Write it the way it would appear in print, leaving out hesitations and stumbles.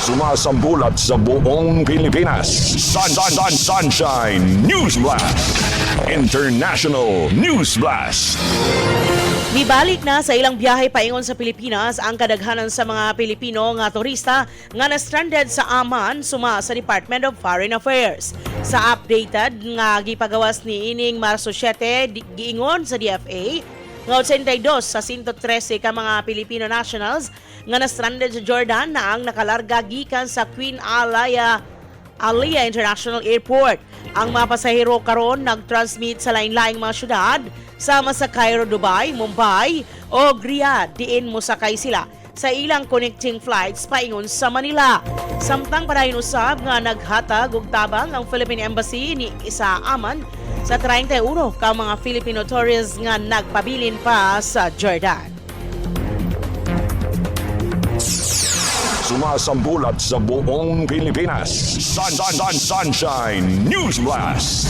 Sumasambulat sa buong Pilipinas. Sun, Sun, Sun, Sunshine News Blast. International News Blast. Mibalik na sa ilang biyahe paingon sa Pilipinas ang kadaghanan sa mga Pilipino nga turista nga na-stranded sa Amman, suma sa Department of Foreign Affairs. Sa updated nga gipagawas ni ining Marso 7, giingon sa DFA nga 82 sa 113 ka mga Filipino nationals nga na-stranded sa Jordan na ang nakalarga gikan sa Queen Alaya Alia International Airport. Ang mga pasahero karon nag-transmit sa lain-laing mga syudad sama sa Cairo, Dubai, Mumbai o Riyadh, diin mosakay sila sa ilang connecting flights paingon sa Manila. Samtang padayon usab nga naghatag og tabang ang Philippine Embassy ni sa Amman sa 31 ka mga Filipino tourists nga nagpabilin pa sa Jordan. Sumasambulat sa buong Pilipinas. Sun, Sun, Sun, Sunshine News Blast.